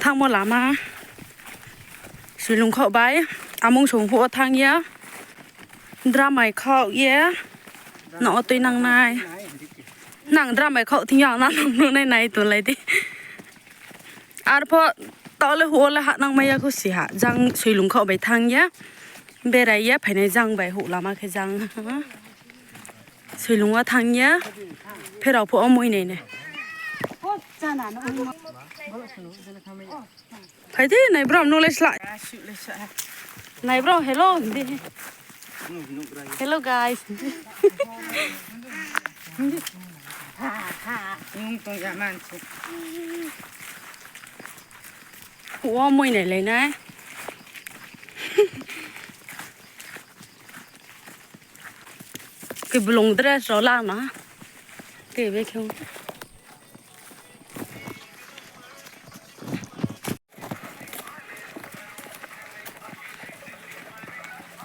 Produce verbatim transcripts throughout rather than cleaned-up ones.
Tangmo lama. Soilung khaoh bai. Amung song phuh wo thanng ye. Dramai khaoh ye. No o tui nangnai. Nang dramai khaoh thing ya, nang nung nai nai tonglai di. Arpho taoh le huh wo le hahnangmai ya kho si ha. Jang soilung khaoh bai thanng ye. Berai ye phainai jang bai huh lama khe jang. Soilung wo thanng ye. Pherao phuh wo moi nai nai. Phai di, nai brom nung le sla. Nai brom, hello, di. Hello, guys. Huh wo moi nai lai nai. Keblung dress rao la na. Tebe khe.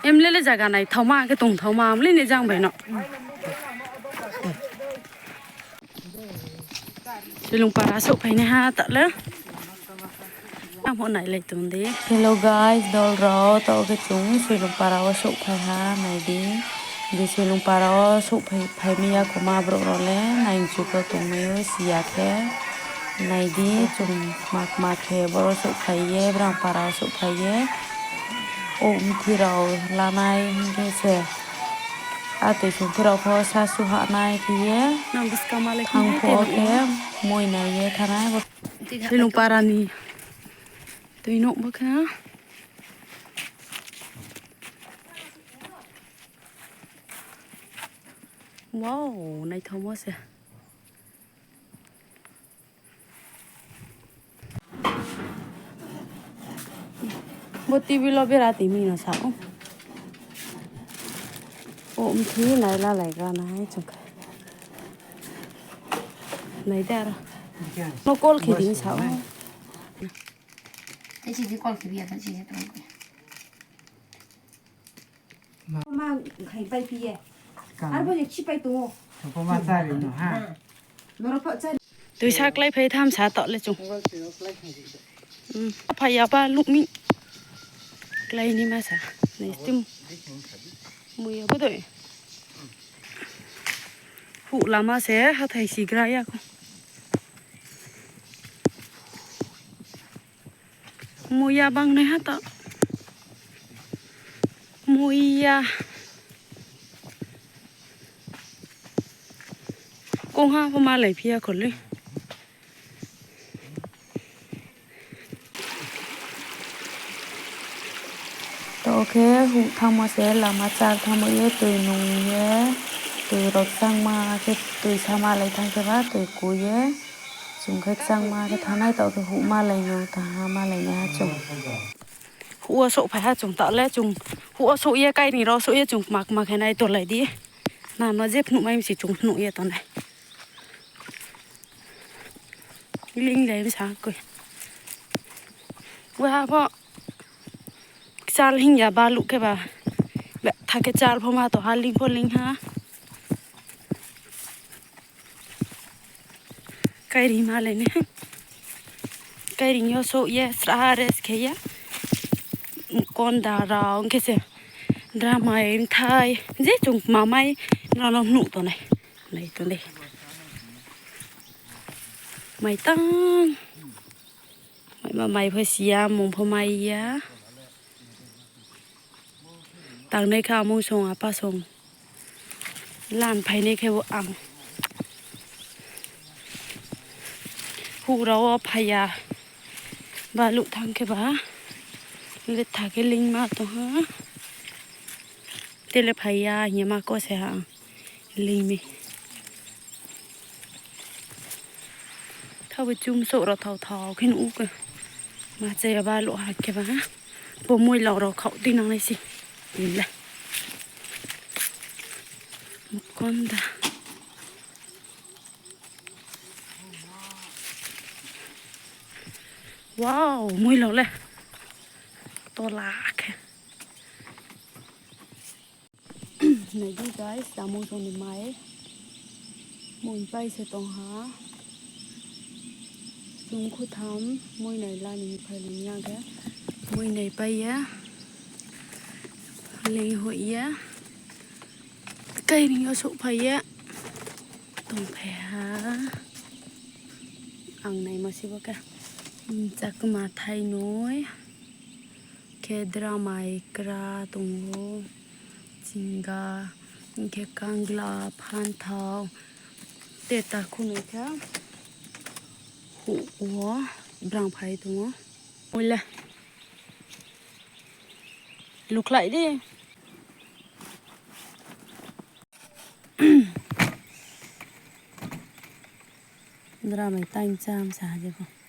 Emlele zaga naithaoma khe tongthaoma, mlei ni jang bai no. Soilung para souhphai nai ha taoh le. Amo nailai tong di. Hello guys, dol rao, taoh khe chung Soilung para wo souhphai ha, nai di. Je Soilung para wo souhphai, phai mi ya kho ma brouh rao le, nai mchu pho tongmai ou, si ya khe. Nai di, chung kma kma khe boro souhphai ye, brang para wo souhphai ye. O mthi rao lanai hing khe se. A toi sungthi rao pho sa su hahnai khe ye. Thanng pho khe moi nai ye thanai. Soilung para ni toi nouh bo khe. Wow, naithaoma se. Bo table wo bera timi no sa ou. O mthi nai lalai ga nai chung khe. Nai de aro. No call khe di sa ou. Ma khai pai phi ye. Arbo ye chipai tong ou. Toi sa kláiphai tham sa taoh le chung. Phai ya ba luh mi. Klái ni ma sa. Nai stim. Mui ya bo doi. Huh lama se hathái sigra ya kho. Muiya bangnai ha taoh. Muiya. Kongha pho malai phi ya kho le. Taoh khe huh thanngmo se lama char thanngmo ye toi nung ye, toi rao changma khe toi sa malai thanng khe ba toi ku ye, chung khe changma khe thanngnai taoh khe huh malai no thanng ha malai nai ha chung. Huh wo souhphai ha chung taoh le chung huh wo souh ye kairing rao souh ye chung kma kma khe nai tolai di. Nang no je phnuh mai mi se chung phnuh ye tongnai. Ling le bsa koi. Wa pho kchal hing ya baluh khe ba. Betha khe chal pho ma tong ha, ling pho ling ha. Kairing malai ni. Kairing yo souh ye srahha rest khe ye. Konda rao ong khe se. Dramai mthai je chung kma mai nrao no nuh tongnai. Nai tong dei. Mai tang. Mai ma mai pho si ya, mung pho mai ya. Tangnai khe amung song, apa song. Lan phainai khe bo ang. Huh rao wo phai ya. Baluh thanng khe ba. Letha khe lingma tong ha. Tele phai ya hing ye ma ko se ha ang. Ling mi. Thao bo chum souh rao thao thao khe nuh ou khe. Ma chaya baluh ha khe ba. Bo moila rao khaoh tuinang nai se. Ling le. Mukonda. Wow, moila le. Tola khe. Nai di guys, amung song ni mai. Mui pai se tong ha. Nung khutham, muinai la ni phai ni ya khe. Muinai pai ye. Leing hoih ye. Kairing yo souhphai ye. Tongphai ha. Ang naimo se bo khe. Chakma thainoi. Khe dramai kra tong ou. Chinga. Hing khe kangla, phanthao. Te takhu noi khe. Huh wo. Brang phai tong ou. Oi le. Lukhlai di. Dramai time cham sa ha je pho.